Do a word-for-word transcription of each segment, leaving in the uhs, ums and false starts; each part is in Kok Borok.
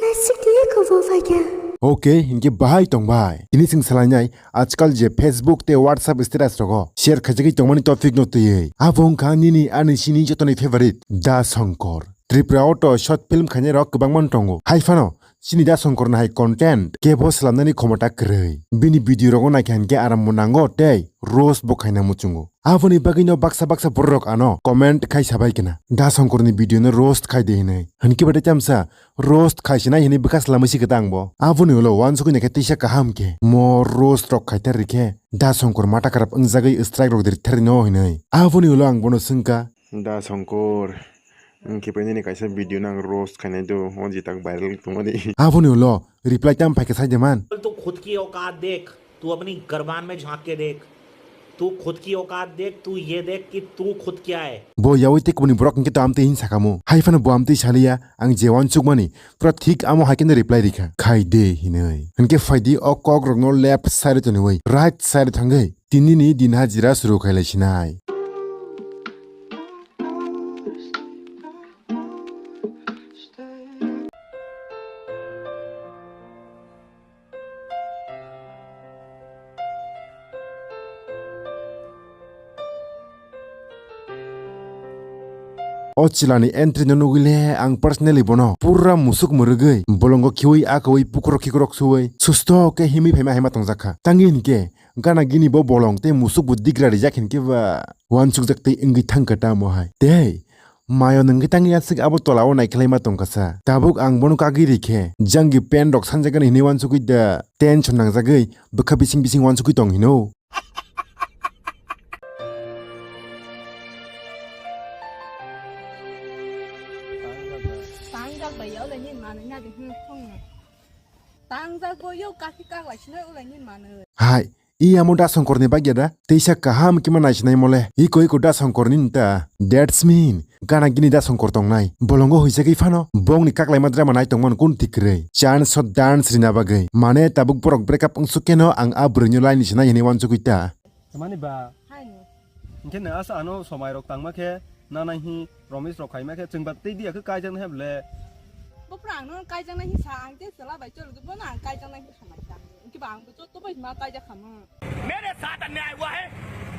Nasik diye kubo faikya. Okay, hinkhe bahai tongbai. Tini chwng salainai ajkal je Facebook tei WhatsApp status rogo share khaijagwi tongmani topic no twiwi. Abo wngkha nini ani sini jotoni favorite Da Shankar. Tripura o to short film khainai rok kwbangma tongo. Hai phano chini Da Shankar ni hai content kebo swlamnani khomota kwrwi. Bini video rogo naikha hinkhe arambo nango tei roast bo khaina muchungo. Aboni bagwino baksa baksa bororok ano comment khai sabai kena, Da Shankar ni video no roast khai de hinwi. Hinkhe bade tamsa roast khai sinai hinwi bwkha swlamwi si kwta ang bo. Aboni ulo uansukwi naikhe tisa kaham khe mo roast rok khai tar rikhe Da Shankar mata karap wngjagwi strike rok de rithar rino hinwi. Aboni ulo ang bono swngkha, Da Shankar, wngkhe pai nini kaisa video no ang roast khainai do, o jetak viral tongmani. Aboni ulo reply tam phaikha sai de man. तू खुद की औकात देख, तू अपनी गरबान में झांक के देख, तू खुद की औकात देख, तू ये देख कि तू खुद क्या है। Bo yawi tei kubuni borok hinkhe to amtwi hin sakamo. Hai phano bo amtwi saliya, ang je uansukmani pura thik amo hai kheno reply rikha. Khai de hinwi. Hinkhe phaidi o kok rokno left side o toniwi right side o thangwi tinini din hajira suru khailai sinai. O chwlani entry no nugwi le ang personally bono pura musuk mwrwgwi bolongo khiwi a kawi pukurok khikurok suwi susto khe himwi phaima haima tongjakha. Tangwi hinkhe gana gini bo bolong tei musuk bo digra rijak hinkhe ba uansukjak tei wngwi thangkha tamo hai. Tei mayo nwngwi tangwi aswk abo tola o naikhlaima tongkha sa. Tabuk ang bono kagwi rikhe janggi pen rok sanjakgani hinwi uansukwi da tension nangjagwi bwkha bising bising uansukwi tong hino. Tangjak bai ya, ulai ni manwi na di, hmm, thung. Tangjak bo yo, kaki kak lai sinai ulai ni manwi. Hai, i amo Da Shankar ni bagya da? Teisa kaham kima nai sinai mole. Iko iko Da Shankar ni nta. That's mean, gana gini Da Shankar tongnai. Bolongo huisagwi phano, bongni kaklaima drama nai tongmani kun thik kwrwi. Chance shot dance rina bagwi. Mane tabuk borok break up wngsuk keno ang a bwrwino line ni sinai hinwi uansukwi ta. Tamani ba? Haino. Hinkhe nwng asa ano somai rok tangma khe nanai hi promise rok khaima khe chwng ba tei diya khe kaijaknai hai bole. Bopra ang no kaijaknai hi sa ang tei chwla bai chol bono ang kaijaknai hi somai tang. Hinkhe ba ang bo joto bai ma kaijak kha mo. मेरे साथ अन्याय हुआ है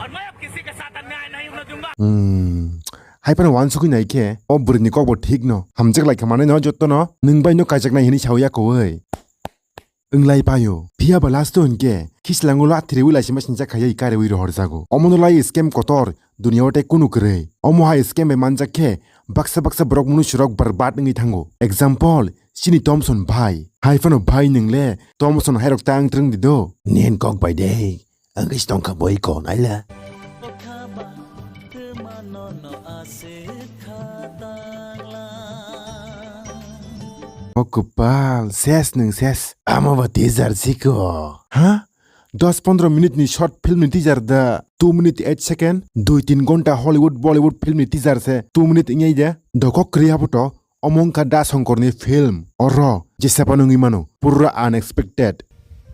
और मैं अब किसी के साथ अन्याय नहीं होने दूंगा। Hmm. Hai phano uansukwi nai khe o bwrwini kok bo thik no. Hamjak lai kha manai no joto no. Nwng bai no kaijaknai hinwi sawi ya kowai. Wnglai paio. Phiya ba last o hinkhe khislango lathiriwi laisima sinjak khaiya kariwi rohorjago. Omono lai scam kotor, duniya o tei kunu kwrwi. Omo hai scam bai manjak khe baksa baksa borok munusurok barbat wngwi thango. Example, chini Thomson bhai. Hai phano bhai nwng le Thomson hairok ta wng twrwng di do. Nen kok bai de. Ang khe tongkha boi ko naila. O kwpal, ses nwng ses. Amo ba teaser siko. Ha? Dos pondro minute ni short film ni teaser da. Two minute eight second. Dui tin gonta Hollywood, Bollywood film ni teaser se. Two minute wngyai de. Dokok kwrwi aboto. Omo wngkha Da Shankar ni film. Oro jesa phano wngwi mano. Pura unexpected.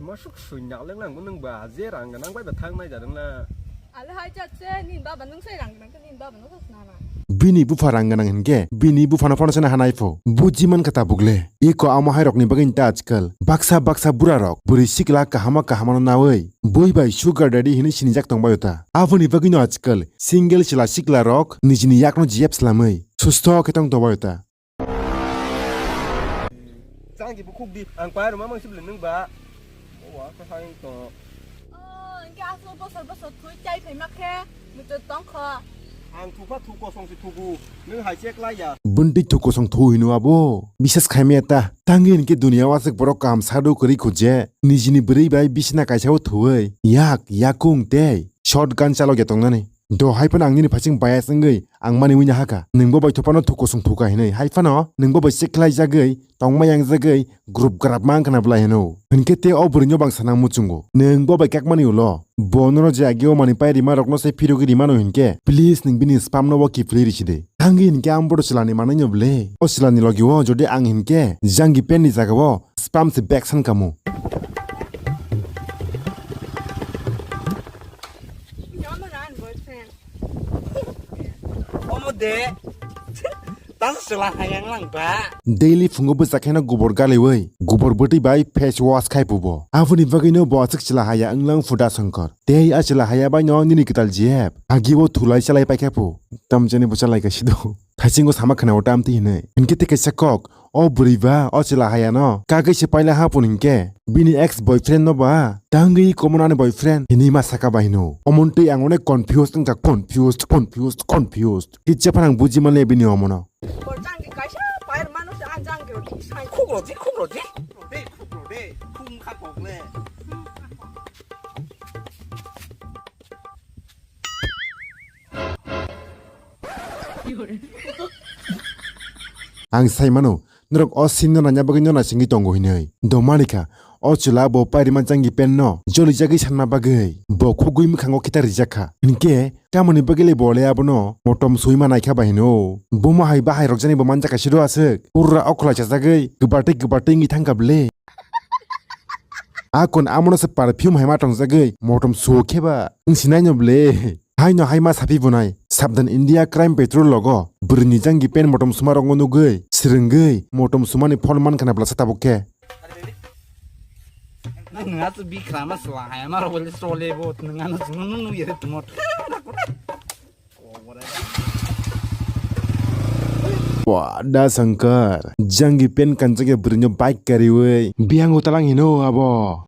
Masuk suinya leng nang nang ba je rang nang bai ba thang nai jadang na. Ale hai jat se nin baba nung sai rang nang nin baba nung sa na na. Bini bupha rang nang hinkhe bini bupha no phano sana hanai pho. Buji man kha tabuk le. Iko amo hai rok ni bagwi ta ajkal. Baksa baksa bura rok bwrwi sikla kahama kahama no nawi. Bui bai sugar daddy hinwi sinijak tong bai ta. Aboni bagwi no ajkal single chwla sikla rok nijini yak no jiyap slamwi. Susto khe tong tong bai ta. Chang di bukhuk di. Ang pai rwma mang sibli nung ba. O wa kha hai to. Oh, engke aswk bosor bosor thui chai phaima khe muchut tong kho. Ang thukha thu kosong se thugu. Nung hai chek lai ya. Bundi thu kosong thu hino abo. Bisas khaimya ta. Tangi hinkhe dunia o aswk borok kaham sadu kwrwi khuje. Nijini bwrwi bai bisina kaisa o thuwi. Yak, yakung tei. Shotgun chalok ya tongnani. Do hai phano ang nini phasing bias wngwi ang mani wngya hakha. Nwng bo bai thupano thukusung thuka hinwi. Hai phano nwng bo bai chekhlai jagwi, tongma yang jagwi, group grapma wngkhana bwlai hino. Hinkhe tei o bwrwino bangsa nang muchungo. Nwng bo bai kakmani ulo. Bo nono je ageo mani pai rima rokno se phirogwi rimano hinkhe, please nwng bini spam no bo kiphilwi risi de. Thangwi hinkhe ang bodo chwlani manwi no bwle. O chwlani logi o jodi ang hinkhe, janggi pen ni jaga o spam se back san kamo. Omo de. Tang chwla hayang lang ba. Daily phungo bwsa kheno gubor galiwi, gubor bwtwi bai face wash khai pubo. Aboni bagwino bo aswk chwla haya wnglang phuda songkor. Tei a chwla haya bai no nini kwtal jeb. Agi o thulai chalai paikha phu. Tamchani bo chalai ka sido. Thaisingo sama khna o tamti hinwi. Hinkhe tei kaisa kok. O bwrwi ba, o chwla haya no. Kagwi se paila ha pun hinkhe. Bini ex boyfriend no ba. Tangwi komonani boyfriend. Hini ma saka bai hino. Omontwi ang onek confused wngkha, confused, confused, confused. Kicha phan ang buji male bini omono. Khuk rodi, khuk rodi. Khuk rodi, khuk rodi. Khuk wngkha kok le. Ang sai mano, norok o scene no naina bagwi no naisingwi tongo hinwi. Domanikha, o chwla bo pairima janggi pen no jolijagwi sanma bagwi bo khugwi mwkhango khita rijak kha. Hinkhe, tamoni bagwi le bo le abono motom suima naikha bai hino. Bomo hai bahai rok jani bo manjak kaisa do aswk. Pura okhla chajagwi, gwbar tei gwbar tei wngwi thangkha ble. A kon amono se perfume hai ma tongjagwi, motom suo khe ba. Wng sinai no ble. Haino hai ma sapi bunai. Sabdan India Crime Patrol logo. Bwrwini janggi pen motom suma rokno nugwi, swrwngwi, motom sumani phol man khana blasa tabuk khe. Nang nang asu bikra ma swa hai ma ro bole sole bo nang ano sunu nu yere tumot. Wah, da Shankar, janggi pen kanjak ya bwrwino bike kariwi. Bihango talang hino abo.